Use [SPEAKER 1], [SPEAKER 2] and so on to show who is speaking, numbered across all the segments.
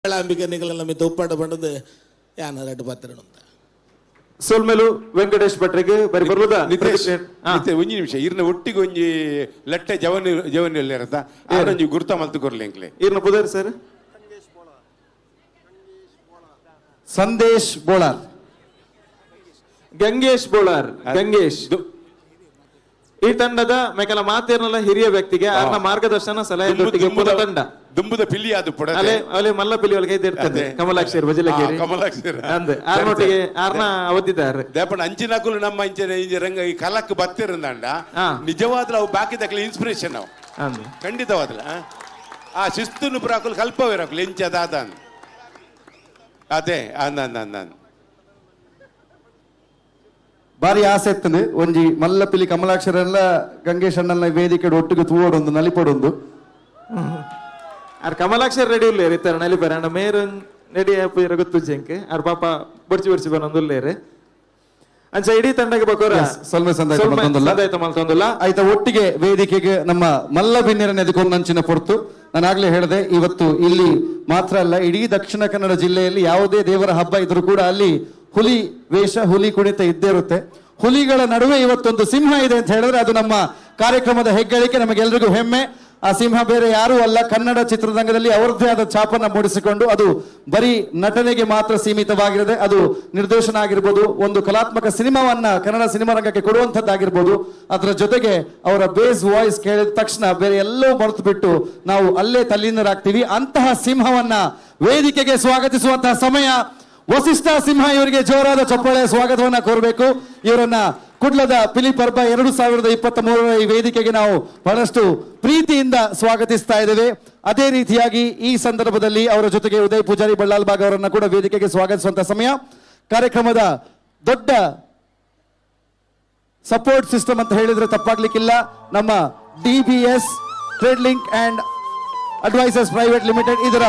[SPEAKER 1] Ambika ನಿಗಲೆಲ್ಲ ಮಿತ್ತ ಉಪ್ಪಾಟ ಪಂಡದು ಯಾನ ರಡ್ಡು ಪತ್ತೆರಡು.
[SPEAKER 2] ಸೊಲ್ಮೆಲು ವೆಂಕಟೇಶ್ ಭಟ್ರಿಗೆ ಬರಿ ಬರ್ಲುದ.
[SPEAKER 3] ನಿತೇಶ್, ನಿತೇಶ್, ಒಂಜಿ ನಿಮಿಷ. ಇರ್ನ ಒಟ್ಟಿಗೆ ಒಂಜಿ ಲಟ್ಟೆ ಜವನ್ ಜವನ್ ಇರತ್ತ, ಆರೊಂಜಿ ಗುರ್ತ ಮಲ್ತು ಕೊರ್ಲಿ ಎಂಕ್ಲೆ.
[SPEAKER 2] ಇರ್ನ ಪುದರ್ ಸರ್?
[SPEAKER 4] ಸಂದೇಶ್ ಬೋಳಾರ್.
[SPEAKER 2] ಗಂಗೇಶ್ ಬೋಳಾರ್, ಗಂಗೇಶ್. ಈ ತಂಡದ ಮೇಕಲ ಮಾತೇರ್ನಲ್ಲ ಹಿರಿಯ ವ್ಯಕ್ತಿಗೆ ಆರ್ನ ಮಾರ್ಗದರ್ಶನ ಸಲಹೆ ಪುರ ತಂಡ.
[SPEAKER 3] ದುಂಬುದ ಪಿಲಿ ಅದು ಪುಡ.
[SPEAKER 2] ಅಲೆ ಅಲೆ ಮಲ್ಲ ಪಿಲಿ ಒಳಗೆ ಇರ್ತದೆ.
[SPEAKER 3] ಅದೇ.
[SPEAKER 2] ಕಮಲಾಕ್ಷಿಯರ್ ಬಜಲಗೇರಿ.
[SPEAKER 3] ಕಮಲಾಕ್ಷಿಯರ್.
[SPEAKER 2] ಅಂದ್ ಆರ್ನೊಟ್ಟಿಗೆ ಆರ್ನ ಅವಧಿದ್ದಾರೆ.
[SPEAKER 3] ದೇಪಣ್ಣ ಅಂಚಿನಕುಲು ನಮ್ಮ ಇಂಚಿನ ಇಂಚ ರಂಗ ಈ ಕಲಕ್ ಬತ್ತಿರಂದಾಂಡ ನಿಜವಾದ್ಲ ಅವು ಬಾಕಿದಕ್ಲೆ ಇನ್ಸ್ಪಿರೇಷನ್ ಅವು.
[SPEAKER 2] ಅಂದ್.
[SPEAKER 3] ಖಂಡಿತವಾದ್ಲ ಆ? ಆ ಶಿಸ್ತುನು ಪುರಾಕುಲು ಕಲ್ಪವೇರಕುಲು ಎಂಚ ದಾದ ಅಂದ್. ಅದೇ ಅಂದ ಅಂದ ಅಂದ ಅಂದ್.
[SPEAKER 4] ಬಾರಿ ಆಸೆ ಇತ್ತಂದು ಒಂಜಿ ಮಲ್ಲಪಿಲಿ ಕಮಲಾಕ್ಷರೆಲ್ಲ ಗಂಗೇಶ್ ಅಣ್ಣನ ವೇದಿಕೆ ಒಟ್ಟಿಗೆ ತೂವಡೊಂದು ನಲಿಪಡೊಂದು.
[SPEAKER 2] ಆರ್ ಕಮಲಾಕ್ಷರ್ ರೆಡಿ ಉಲ್ಲೇರು ಇತ್ತಾರೆ ನಲಿಪರ ಅಂಡ ಮೇರ್ ರೆಡಿ ಆಪುರ ಗೊತ್ತುಜ್ಜೆಂಕ್. ಆರ್ ಪಾಪ ಬೊರ್ಚಿ ಬೊರ್ಚಿ ಬನ್ನೊಂದುಲ್ಲೇರು. ಅಂಚ ಇಡೀ ತಂಡಕ್ಕೆ ಬಕೋರ
[SPEAKER 4] Yes, ಸೊಲ್ಮೆ ಸಂದಾಯ್ತ ಮಲ್ತೊಂದುಲ್ಲ.
[SPEAKER 2] ಸಂದಾಯ್ತ ಮಲ್ತೊಂದುಲ್ಲ.
[SPEAKER 4] ಆಯ್ತಾ, ಒಟ್ಟಿಗೆ ವೇದಿಕೆಗೆ ನಮ್ಮ ಮಲ್ಲ ಬಿನ್ನೆರನ್ನ ಎದುಕೊಂಡಂಚಿನ ಪೊರ್ತು. ನಾನಾಗ್ಲೇ ಹೇಳಿದೆ, ಇವತ್ತು ಇಲ್ಲಿ ಮಾತ್ರ ಅಲ್ಲ, ಇಡೀ ದಕ್ಷಿಣ ಕನ್ನಡ ಜಿಲ್ಲೆಯಲ್ಲಿ ಯಾವುದೇ ದೇವರ ಹಬ್ಬ ಇದ್ರೂ ಕೂಡ ಅಲ್ಲಿ ಹುಲಿ ವೇಷ, ಹುಲಿ ಕುಣಿತ ಇದ್ದೇ ಇರುತ್ತೆ. ಹುಲಿಗಳ ನಡುವೆ ಇವತ್ತೊಂದು ಸಿಂಹ ಇದೆ ಅಂತ ಹೇಳಿದ್ರೆ ಅದು ನಮ್ಮ ಕಾರ್ಯಕ್ರಮದ ಹೆಗ್ಗಳಿಕೆ, ನಮಗೆಲ್ರಿಗೂ ಹೆಮ್ಮೆ. ಆ ಸಿಂಹ ಬೇರೆ ಯಾರೂ ಅಲ್ಲ, ಕನ್ನಡ ಚಿತ್ರರಂಗದಲ್ಲಿ ಅವರದ್ದೇ ಆದ ಛಾಪನ್ನ ಮೂಡಿಸಿಕೊಂಡು, ಅದು ಬರೀ ನಟನೆಗೆ ಮಾತ್ರ ಸೀಮಿತವಾಗಿರದೆ ಅದು ನಿರ್ದೇಶನ ಆಗಿರ್ಬೋದು, ಒಂದು ಕಲಾತ್ಮಕ ಸಿನಿಮಾವನ್ನ ಕನ್ನಡ ಸಿನಿಮಾ ರಂಗಕ್ಕೆ ಕೊಡುವಂಥದ್ದಾಗಿರ್ಬೋದು, ಅದರ ಜೊತೆಗೆ ಅವರ ಬೇಸ್ ವಾಯ್ಸ್ ಕೇಳಿದ ತಕ್ಷಣ ಬೇರೆ ಎಲ್ಲವೂ ಮರೆತು ಬಿಟ್ಟು ನಾವು ಅಲ್ಲೇ ತಲ್ಲೀನರಾಗ್ತೀವಿ. ಅಂತಹ ಸಿಂಹವನ್ನ ವೇದಿಕೆಗೆ ಸ್ವಾಗತಿಸುವಂತಹ ಸಮಯ. ವಸಿಷ್ಠ ಸಿಂಹ ಇವರಿಗೆ ಜೋರಾದ ಚಪ್ಪಾಳೆಯ ಸ್ವಾಗತವನ್ನ ಕೋರಬೇಕು. ಇವರನ್ನ ಕುಡ್ಲದ ಪಿಲಿ ಪರ್ಬ 2023ರ ಈ ವೇದಿಕೆಗೆ ನಾವು ಬಹಳಷ್ಟು ಪ್ರೀತಿಯಿಂದ ಸ್ವಾಗತಿಸ್ತಾ ಇದ್ದೇವೆ. ಅದೇ ರೀತಿಯಾಗಿ ಈ ಸಂದರ್ಭದಲ್ಲಿ ಅವರ ಜೊತೆಗೆ ಉದಯ್ ಪೂಜಾರಿ ಬಳ್ಳಾಲ್ಬಾಗ್ ಅವರನ್ನ ಕೂಡ ವೇದಿಕೆಗೆ ಸ್ವಾಗತಿಸುವಂತ ಸಮಯ. ಕಾರ್ಯಕ್ರಮದ ದೊಡ್ಡ ಸಪೋರ್ಟ್ ಸಿಸ್ಟಮ್ ಅಂತ ಹೇಳಿದ್ರೆ ತಪ್ಪಾಗ್ಲಿಕ್ಕಿಲ್ಲ. ನಮ್ಮ DBS trade link and advisors private limited ಇದರ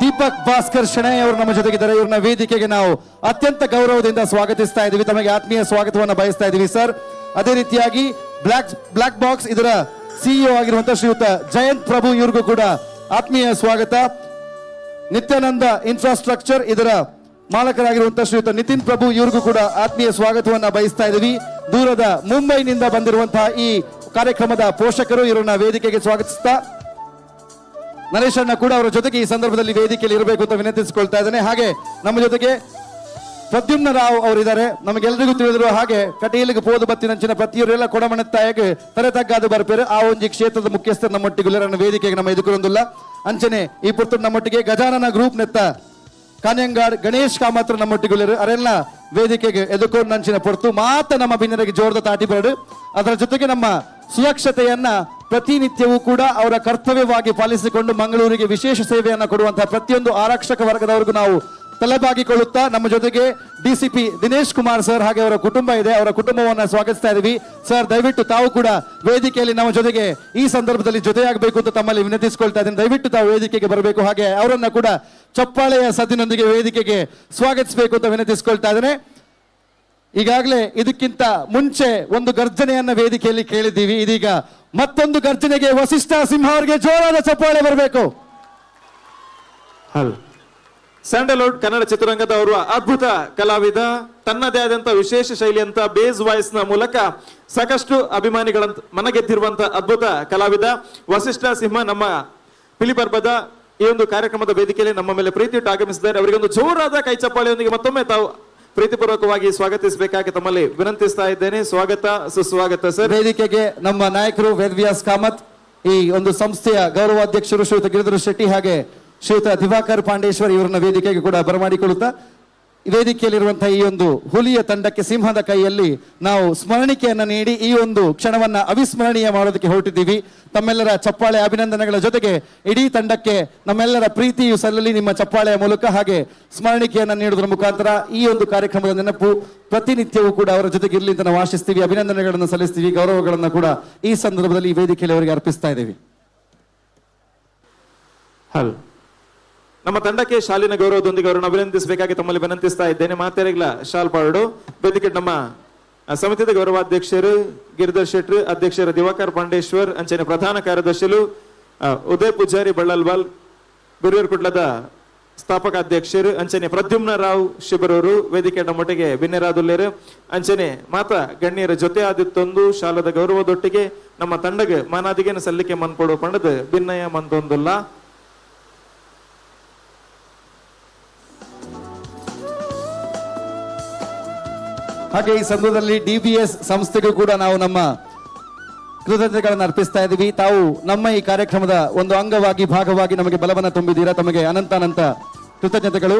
[SPEAKER 4] ದೀಪಕ್ ಭಾಸ್ಕರ್ ಶೆಣೈ ಅವರು ನಮ್ಮ ಜೊತೆಗಿದ್ದಾರೆ. ಇವ್ರನ್ನ ವೇದಿಕೆಗೆ ನಾವು ಅತ್ಯಂತ ಗೌರವದಿಂದ ಸ್ವಾಗತಿಸ್ತಾ ಇದ್ದೀವಿ. ತಮಗೆ ಆತ್ಮೀಯ ಸ್ವಾಗತವನ್ನು ಬಯಸ್ತಾ ಇದ್ದೀವಿ ಸರ್. ಅದೇ ರೀತಿಯಾಗಿ block black box ಇದರ ಸಿಇಒ ಆಗಿರುವಂತಹ ಶ್ರೀಯುತ ಜಯಂತ್ ಪ್ರಭು ಇವ್ರಿಗೂ ಕೂಡ ಆತ್ಮೀಯ ಸ್ವಾಗತ. ನಿತ್ಯಾನಂದ ಇನ್ಫ್ರಾಸ್ಟ್ರಕ್ಚರ್ ಇದರ ಮಾಲಕರಾಗಿರುವಂತಹ ಶ್ರೀಯುತ ನಿತಿನ್ ಪ್ರಭು ಇವ್ರಿಗೂ ಕೂಡ ಆತ್ಮೀಯ ಸ್ವಾಗತವನ್ನ ಬಯಸ್ತಾ ಇದ್ದೀವಿ. ದೂರದ ಮುಂಬೈನಿಂದ ಬಂದಿರುವಂತಹ ಈ ಕಾರ್ಯಕ್ರಮದ ಪೋಷಕರು, ಇವರನ್ನ ವೇದಿಕೆಗೆ ಸ್ವಾಗತಿಸ್ತಾ ನರೇಶ್ ಅಣ್ಣ ಕೂಡ ಅವರ ಜೊತೆಗೆ ಈ ಸಂದರ್ಭದಲ್ಲಿ ವೇದಿಕೆಯಲ್ಲಿ ಇರಬೇಕು ಅಂತ ವಿನಂತಿಸಿಕೊಳ್ತಾ ಇದ್ದೇನೆ. ಹಾಗೆ ನಮ್ಮ ಜೊತೆಗೆ ಪ್ರದ್ಯುಮ್ನ ರಾವ್ ಅವರಿದ್ದಾರೆ. ನಮಗೆಲ್ಲರಿಗೂ ತಿಳಿದಿರುವ ಹಾಗೆ ಕಟೀಲಿಗೆ ಪೋದು ಬತ್ತಿನಂಚಿನ ಪ್ರತಿಯೊರೆಲ್ಲ ಕೊಡಮಣತ್ತಾಯಗೆ ತರೆ ತಗ್ಗಾದು ಬರ್ಪೇರು. ಆ ಒಂಜಿ ಕ್ಷೇತ್ರದ ಮುಖ್ಯಸ್ಥರು ನಮ್ಮೊಟ್ಟಿಗೆ ಉಲ್ಲೆರನ್ನ ವೇದಿಕೆಗೆ ನಮ್ಮ ಎದುಕುರೊಂದುಲ್ಲ. ಅಂಚನೆ ಈ ಪುರ್ತುಡು ನಮ್ಮೊಟ್ಟಿಗೆ ಗಜಾನನ ಗ್ರೂಪ್ ನೆತ್ತ ಕಾನ್ಯಂಗಾಡ್ ಗಣೇಶ್ ಕಾಮತ್ರ ನಮ್ಮೊಟ್ಟಿಗೆ ಉಲ್ಲೆರು. ಅರೆಲ್ಲ ವೇದಿಕೆಗೆ ಎದುಕೊಂಡಂಚಿನ ಪೊರ್ತು. ಮಾತ ನಮ್ಮ ಬಿನ್ನರಿಗೆ ಜೋರದ ತಾಟಿ ಬರಡು. ಅದರ ಜೊತೆಗೆ ನಮ್ಮ ಸುರಕ್ಷತೆಯನ್ನ ಪ್ರತಿನಿತ್ಯವೂ ಕೂಡ ಅವರ ಕರ್ತವ್ಯವಾಗಿ ಪಾಲಿಸಿಕೊಂಡು ಮಂಗಳೂರಿಗೆ ವಿಶೇಷ ಸೇವೆಯನ್ನ ಕೊಡುವಂತಹ ಪ್ರತಿಯೊಂದು ಆರಕ್ಷಕ ವರ್ಗದವರಿಗೂ ನಾವು ತಲೆಬಾಗಿಕೊಳ್ಳುತ್ತಾ, ನಮ್ಮ ಜೊತೆಗೆ ಡಿಸಿಪಿ ದಿನೇಶ್ ಕುಮಾರ್ ಸರ್ ಹಾಗೆ ಅವರ ಕುಟುಂಬ ಇದೆ. ಅವರ ಕುಟುಂಬವನ್ನ ಸ್ವಾಗತಿಸ್ತಾ ಇದೀವಿ. ಸರ್, ದಯವಿಟ್ಟು ತಾವು ಕೂಡ ವೇದಿಕೆಯಲ್ಲಿ ನಮ್ಮ ಜೊತೆಗೆ ಈ ಸಂದರ್ಭದಲ್ಲಿ ಜೊತೆಯಾಗಬೇಕು ಅಂತ ತಮ್ಮಲ್ಲಿ ವಿನಂತಿಸಿಕೊಳ್ತಾ ಇದ್ದೀನಿ. ದಯವಿಟ್ಟು ತಾವು ವೇದಿಕೆಗೆ ಬರಬೇಕು. ಹಾಗೆ ಅವರನ್ನ ಕೂಡ ಚಪ್ಪಾಳೆಯ ಸದ್ದಿನೊಂದಿಗೆ ವೇದಿಕೆಗೆ ಸ್ವಾಗತಿಸಬೇಕು ಅಂತ ವಿನಂತಿಸಿಕೊಳ್ತಾ ಇದ್ದೇನೆ. ಈಗಾಗಲೇ ಇದಕ್ಕಿಂತ ಮುಂಚೆ ಒಂದು ಗರ್ಜನೆಯನ್ನ ವೇದಿಕೆಯಲ್ಲಿ ಕೇಳಿದ್ದೀವಿ. ಇದೀಗ ಮತ್ತೊಂದು ಗರ್ಜನೆಗೆ ವಸಿಷ್ಠ ಸಿಂಹ ಅವರಿಗೆ ಜೋರಾದ ಚಪ್ಪಾಳೆ ಬರಬೇಕು.
[SPEAKER 2] ಹಲ್ ಸ್ಯಾಂಡಲ್ವುಡ್ ಕನ್ನಡ ಚಿತ್ರರಂಗದ ಅವರು ಅದ್ಭುತ ಕಲಾವಿದ. ತನ್ನದೇ ಆದಂತ ವಿಶೇಷ ಶೈಲಿಯಂತ ಬೇಸ್ ವಾಯ್ಸ್ ನ ಮೂಲಕ ಸಾಕಷ್ಟು ಅಭಿಮಾನಿಗಳ ಮನಗೆದ್ದಿರುವಂತ ಅದ್ಭುತ ಕಲಾವಿದ ವಸಿಷ್ಠ ಸಿಂಹ ನಮ್ಮ ಪಿಲಿಪರ್ಬದ ಈ ಒಂದು ಕಾರ್ಯಕ್ರಮದ ವೇದಿಕೆಯಲ್ಲಿ ನಮ್ಮ ಮೇಲೆ ಪ್ರೀತಿ ಇಟ್ಟು ಆಗಮಿಸಿದ್ದಾರೆ. ಅವರಿಗೆ ಒಂದು ಜೋರಾದ ಕೈ ಚಪ್ಪಾಳೆಯೊಂದಿಗೆ ಮತ್ತೊಮ್ಮೆ ತಾವು ಪ್ರೀತಿಪೂರ್ವಕವಾಗಿ ಸ್ವಾಗತಿಸಬೇಕಾಗಿ ತಮ್ಮಲ್ಲಿ ವಿನಂತಿಸ್ತಾ ಇದ್ದೇನೆ. ಸ್ವಾಗತ, ಸುಸ್ವಾಗತ ಸರ್.
[SPEAKER 4] ವೇದಿಕೆಗೆ ನಮ್ಮ ನಾಯಕರು ವೇದವ್ಯಾಸ್ ಕಾಮತ್, ಈ ಒಂದು ಸಂಸ್ಥೆಯ ಗೌರವಾಧ್ಯಕ್ಷರು ಶ್ರೀಯುತ ಗಿರಿಧರ ಶೆಟ್ಟಿ ಹಾಗೆ ಶ್ರೀಯುತ ದಿವಾಕರ್ ಪಾಂಡೇಶ್ವರ್ ಇವರನ್ನ ವೇದಿಕೆಗೆ ಕೂಡ ಬರಮಾಡಿಕೊಳ್ಳುತ್ತಾ, ವೇದಿಕೆಯಲ್ಲಿರುವಂತಹ ಈ ಒಂದು ಹುಲಿಯ ತಂಡಕ್ಕೆ ಸಿಂಹದ ಕೈಯಲ್ಲಿ ನಾವು ಸ್ಮರಣಿಕೆಯನ್ನ ನೀಡಿ ಈ ಒಂದು ಕ್ಷಣವನ್ನ ಅವಿಸ್ಮರಣೀಯ ಮಾಡೋದಕ್ಕೆ ಹೊರಟಿದ್ದೀವಿ. ತಮ್ಮೆಲ್ಲರ ಚಪ್ಪಾಳೆ ಅಭಿನಂದನೆಗಳ ಜೊತೆಗೆ ಇಡೀ ತಂಡಕ್ಕೆ ನಮ್ಮೆಲ್ಲರ ಪ್ರೀತಿಯು ಸಲ್ಲಲಿ ನಿಮ್ಮ ಚಪ್ಪಾಳೆಯ ಮೂಲಕ. ಹಾಗೆ ಸ್ಮರಣಿಕೆಯನ್ನ ನೀಡುವುದರ ಮುಖಾಂತರ ಈ ಒಂದು ಕಾರ್ಯಕ್ರಮದ ನೆನಪು ಪ್ರತಿನಿತ್ಯವೂ ಕೂಡ ಅವರ ಜೊತೆಗೆ ಇರಲಿ ಅಂತ ನಾವು ಆಶಿಸ್ತೀವಿ. ಅಭಿನಂದನೆಗಳನ್ನು ಸಲ್ಲಿಸ್ತೀವಿ. ಗೌರವಗಳನ್ನು ಕೂಡ ಈ ಸಂದರ್ಭದಲ್ಲಿ ಈ ವೇದಿಕೆಯಲ್ಲಿ ಅವರಿಗೆ ಅರ್ಪಿಸ್ತಾ ಇದ್ದೀವಿ.
[SPEAKER 2] ಹಲ್ ನಮ್ಮ ತಂಡಕ್ಕೆ ಶಾಲಿನ ಗೌರವದೊಂದಿಗೆ ಅವರನ್ನು ಅಭಿನಂದಿಸಬೇಕಾಗಿ ತಮ್ಮಲ್ಲಿ ವಿನಂತಿಸ್ತಾ ಇದ್ದೇನೆ. ಮಾತೆರೆಗ್ಲ ಶಾಲ್ ಪಾಡು. ವೇದಿಕೆ ನಮ್ಮ ಸಮಿತಿದ ಗೌರವಾಧ್ಯಕ್ಷರು ಗಿರಿಧರ್ ಶೆಟ್ರು, ಅಧ್ಯಕ್ಷರು ದಿವಾಕರ್ ಪಾಂಡೇಶ್ವರ್, ಅಂಚನೆ ಪ್ರಧಾನ ಕಾರ್ಯದರ್ಶಿಲು ಉದಯ್ ಪೂಜಾರಿ ಬಳ್ಳಲ್ವಾಲ್, ಗುರಿಯರ್ ಕುಡ್ಲದ ಸ್ಥಾಪಕ ಅಧ್ಯಕ್ಷರು ಅಂಚನೆ ಪ್ರದ್ಯುಮ್ನ ರಾವ್ ಶಿಬರೂರು ವೇದಿಕೆ ನಮ್ಮೊಟ್ಟಿಗೆ ಬಿನ್ನೆರಾದುಲ್ಲೇರು ಅಂಚನೆ ಮಾತ ಗಣ್ಯರ ಜೊತೆ ಆದಿತ್ತೊಂದು ಶಾಲದ ಗೌರವದೊಟ್ಟಿಗೆ ನಮ್ಮ ತಂಡಗ ಮಾನಾದಿಗೆನ ಸಲ್ಲಿಕೆ ಮನ್ಪೊಡು ಪಂಡದು ಭಿನ್ನಯ ಮಂತೊಂದುಲ್ಲ.
[SPEAKER 4] ಹಾಗೆ ಈ ಸಂದರ್ಭದಲ್ಲಿ ಡಿಬಿಎಸ್ ಸಂಸ್ಥೆಗೂ ಕೂಡ ನಾವು ನಮ್ಮ ಕೃತಜ್ಞತೆಗಳನ್ನು ಅರ್ಪಿಸ್ತಾ ಇದ್ದೀವಿ. ತಾವು ನಮ್ಮ ಈ ಕಾರ್ಯಕ್ರಮದ ಒಂದು ಅಂಗವಾಗಿ ಭಾಗವಾಗಿ ನಮಗೆ ಬಲವನ್ನು ತುಂಬಿದ್ದೀರಾ, ತಮಗೆ ಅನಂತ ಅನಂತ ಕೃತಜ್ಞತೆಗಳು.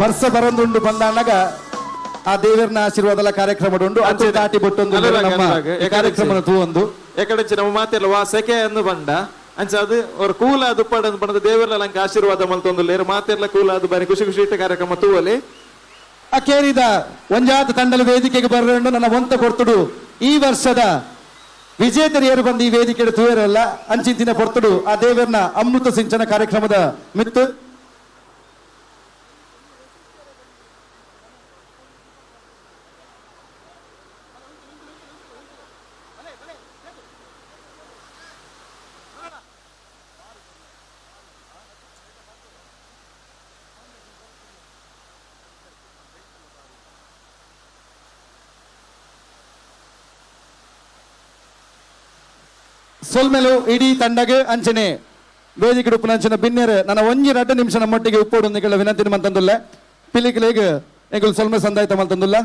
[SPEAKER 4] ವರ್ಷ ಬರೊಂದುಂಡು ಬಂದಾನಾಗ ಆ ದೇವರನ ಆಶೀರ್ವಾದಲ ಕಾರ್ಯಕ್ರಮ ಉಂಡು ಅದು ದಾಟಿ ಬೊಟ್ಟೊಂದು
[SPEAKER 2] ಅನುರಾಗ್,
[SPEAKER 4] ನಮ್ಮ
[SPEAKER 2] ಅನುರಾಗ್,
[SPEAKER 4] ಈ ಕಾರ್ಯಕ್ರಮದ ತೂವೊಂದು.
[SPEAKER 2] ಎಕಡೆಂಚಿ ನಮ್ಮ ಮಾತೆಲ್ಲ ವಾ ಸೆಕೆ ಅನ್ನು ಬಂಡ ಅಂಚ ಅದು ಅವ್ರ ಕೂಲ ದುಪ್ಪಡ ಬಂದ ದೇವರ ಲಂಕ ಆಶೀರ್ವಾದ ಮಲ್ತೊಂದುಲ್ಲೇರು ಮಾತೆಲ್ಲ ಕೂಲ ಅದು ಬಾರಿ ಖುಷಿ ಖುಷಿ ಇಟ್ಟ ಕಾರ್ಯಕ್ರಮ ತೂವಲಿ.
[SPEAKER 4] ಅಕೇರಿದ ಒಂಜಾತ ತಂಡಲ ವೇದಿಕೆಗೆ ಬರಲು ನನ್ನ ಒಂತ ಕೊರ್ತುಡು ಈ ವರ್ಷದ ವಿಜೇತರಿಯರು ಬಂದು ಈ ವೇದಿಕೆ ತೂಯರಲ್ಲ ಅಂಚಿಂತಿನ ಪೊರ್ತುಡು ಆ ದೇವರನ ಅಮೃತ ಸಿಂಚನ ಕಾರ್ಯಕ್ರಮದ ಮಿತ್ತು. ಸೊಲ್ಮೆಲು ಇಡೀ ತಂಡಗೆ ಅಂಚನೆ ವೇದಿಕೆ ಉಪ್ಪುನ ಬಿನ್ನೆರ್ ನನ್ನ ಒಂಜಿ ರಡ್ಡು ನಿಮಿಷ ನಮ್ಮೊಟ್ಟಿಗೆ ಉಪ್ಪೋಡು ನಿಗಳ ವಿನಂತಿ ಮಂತಂದುಲ್ಲ ಪಿಲಿಕಿಲೇಗ್ ಎಂಕುಲು ಸೊಲ್ಮೆ ಸಂದಾಯ್ತ ಮಲ್ತಂದುಲ್ಲ.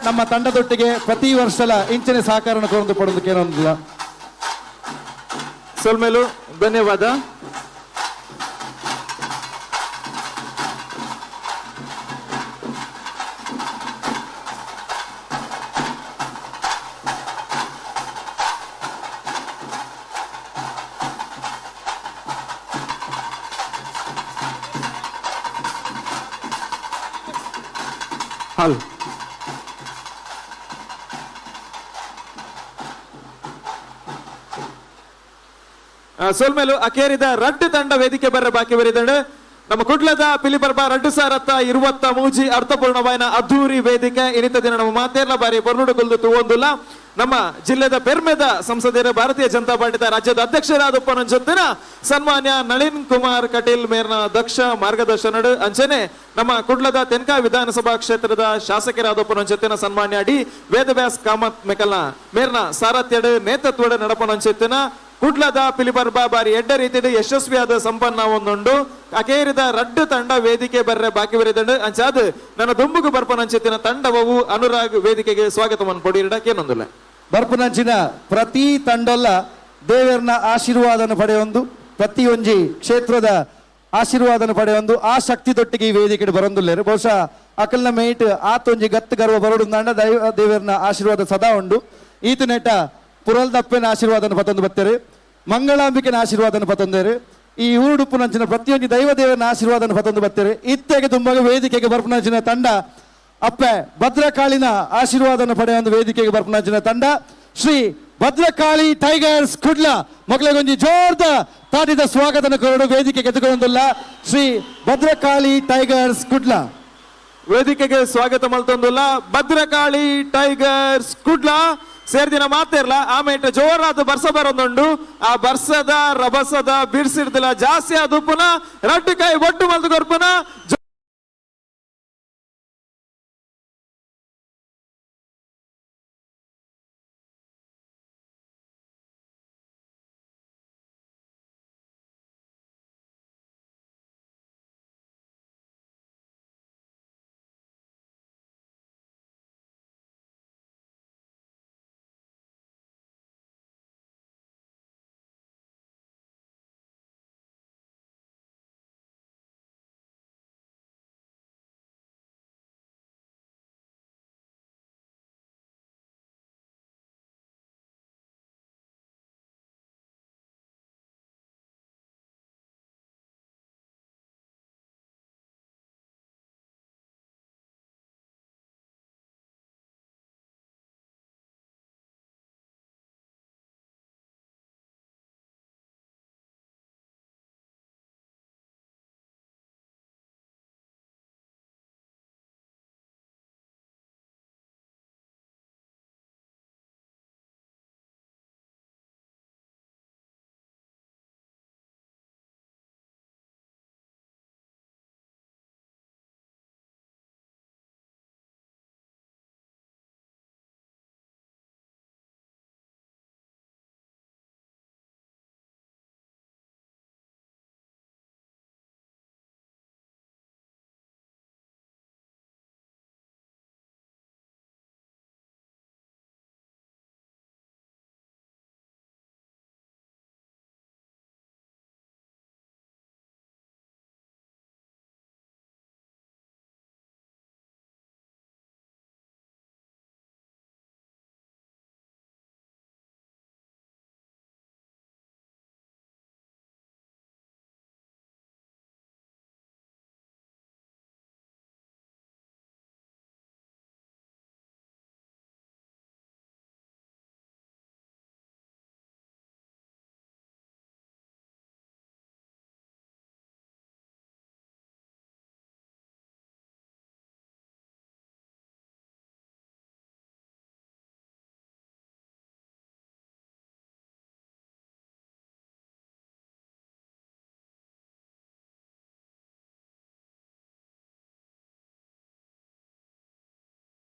[SPEAKER 4] ನಮ್ಮ ತಂಡದೊಟ್ಟಿಗೆ ಪ್ರತಿ ವರ್ಷಲ ಇಂಚಿನ ಸಹಕಾರನ ಕೊರೊಂದು ಪಡೋದು ಕೇಳೊಂದಿಲ್ಲ.
[SPEAKER 2] ಸೊಲ್ಮೇಲು ಧನ್ಯವಾದ. ಹಲ್ ಸೋಲ್ಮೇಲು ಅಕೇರಿದ ರಡ್ಡು ತಂಡ ವೇದಿಕೆ ಬರ್ರ ಬಾಕಿ ಬರಿದಂಡು. ನಮ್ಮ ಕುಡ್ಲದ ಪಿಲಿಪರ್ಬ ರಡ್ಡು ಸಾರತ್ತ ಇರುವತ್ತ ಮೂಜಿ ಅರ್ಥಪೂರ್ಣವಾಯಿನ ಅದ್ದೂರಿ ವೇದಿಕೆ. ಇನಿತ ದಿನ ನಮ್ಮ ಮಾತೇರ್ಲ ಬಾರಿ ಪೊರ್ಲುಡು ಕುಲ್ದು ತೂವೊಂದುಲ್ಲ. ನಮ್ಮ ಜಿಲ್ಲೆದ ಪೆರ್ಮೆದ ಸಂಸದೀಯರು, ಭಾರತೀಯ ಜನತಾ ಪಾರ್ಟಿದ ರಾಜ್ಯದ ಅಧ್ಯಕ್ಷರಾದ ಜೊತೆನ ಸನ್ಮಾನ್ಯ ನಳಿನ್ ಕುಮಾರ್ ಕಟೀಲ್ ಮೇರ್ನ ದಕ್ಷ ಮಾರ್ಗದರ್ಶನಡು, ಅಂಚನೆ ನಮ್ಮ ಕುಡ್ಲದ ತೆನ್ಕಾಯಿ ವಿಧಾನಸಭಾ ಕ್ಷೇತ್ರದ ಶಾಸಕರಾದ ಜೊತೆನ ಸನ್ಮಾನ್ಯ ಡಿ ವೇದವ್ಯಾಸ್ ಕಾಮತ್ ಮೆಕಲ್ನ ಮೇರ್ನ ಸಾರಥ್ಯಡು ನೇತೃತ್ವದ ನಡಪನಂಚೆತ್ತಿನ ಕುಡ್ಲದ ಪಿಲಿಪರ್ಬ ಬಾರಿ ಎಡ್ಡ ರೀತಿಯಲ್ಲಿ ಯಶಸ್ವಿಯಾದ ಸಂಪನ್ನ ಒಂದುಂಡು. ಅಕೇರಿದ ರಡ್ಡು ತಂಡ ವೇದಿಕೆ ಬರ್ರೆ ಬಾಕಿ ಬರಿದಂಡು. ಅಂಚಾದ್ ನನ್ನ ದುಂಬುಗು ಬರ್ಪನಂಚೆತ್ತಿನ ತಂಡವವು ಅನುರಾಗ್ ವೇದಿಕೆಗೆ ಸ್ವಾಗತವನ್ನು ಪೊಡಿರಡಕ್ಕೇನೊಂದಿಲ್ಲ.
[SPEAKER 4] ಬರ್ಪುನಂಚಿನ ಪ್ರತಿ ತಂಡೊಲ್ಲ ದೇವರನ ಆಶೀರ್ವಾದನ ಪಡೆಯೊಂದು, ಪ್ರತಿಯೊಂಜಿ ಕ್ಷೇತ್ರದ ಆಶೀರ್ವಾದನ ಪಡೆಯೊಂದು ಆ ಶಕ್ತಿ ದೊಟ್ಟಿಗೆ ಈ ವೇದಿಕೆ ಬರೊಂದುಲ್ಲೇರು. ಬಹುಶಃ ಅಕಲ್ನ ಮೇಟ್ ಆತೊಂಜಿ ಗತ್ತು ಗರ್ವ ಬರೋಡು ದೈವ ದೇವರನ ಆಶೀರ್ವಾದ ಸದಾ ಉಂಡು. ಈತ ನೆಟ ಪುರಲ್ದಪ್ಪನ ಆಶೀರ್ವಾದನ ಪತ್ತೊಂದು ಬತ್ತೇರು, ಮಂಗಳಾಂಬಿಕೆನ ಆಶೀರ್ವಾದನ ಪತ್ತೊಂದೇರು, ಈ ಊರುಡುಪ್ಪುನಂಚಿನ ಪ್ರತಿಯೊಂಜಿ ದೈವ ದೇವರನ ಆಶೀರ್ವಾದನ ಪತ್ತೊಂದು ಬತ್ತೇರು. ಇತ್ತೆಗೆ ತುಂಬಾಗ ವೇದಿಕೆಗೆ ಬರ್ಪುನಂಚಿನ ತಂಡ ಅಪ್ಪೆ ಭದ್ರಕಾಳಿನ ಆಶೀರ್ವಾದನ ಪಡೆಯೊಂದು ವೇದಿಕೆಗೆ ಬರ್ಪುನಂಚಿನ ತಂಡ ಶ್ರೀ ಭದ್ರಕಾಳಿ ಟೈಗರ್ಸ್ ಕುಡ್ಲ. ಮಕ್ಕಳಿಗೊಂಜಿ ಜೋರ್ದ ತಾಟಿದ ಸ್ವಾಗತನ ಕೊರಡು ವೇದಿಕೆಗೆ ಎದುಕೊಂದುಲ್ಲ ಶ್ರೀ ಭದ್ರಕಾಳಿ ಟೈಗರ್ಸ್ ಕುಡ್ಲ.
[SPEAKER 2] ವೇದಿಕೆಗೆ ಸ್ವಾಗತ ಮಲ್ತೊಂದುಲ್ಲ ಭದ್ರಕಾಳಿ ಟೈಗರ್ಸ್ ಕುಡ್ಲ. ಸೇರ್ದಿನ ಮಾತಿರ್ಲ ಆಮೇಟ ಜೋರಾದ ಬರ್ಸ ಬರೋದುಂಡು. ಆ ಬರ್ಸದ ರಭಸದ ಬಿರ್ಸಿಡ್ದಿಲ್ಲ ಜಾಸ್ತಿ ಆದ ಉಪ್ಪುನ ರಡ್ಡು ಕೈ ಒಟ್ಟು ಮಲ್ದು ಕೊರ್ಪುನ.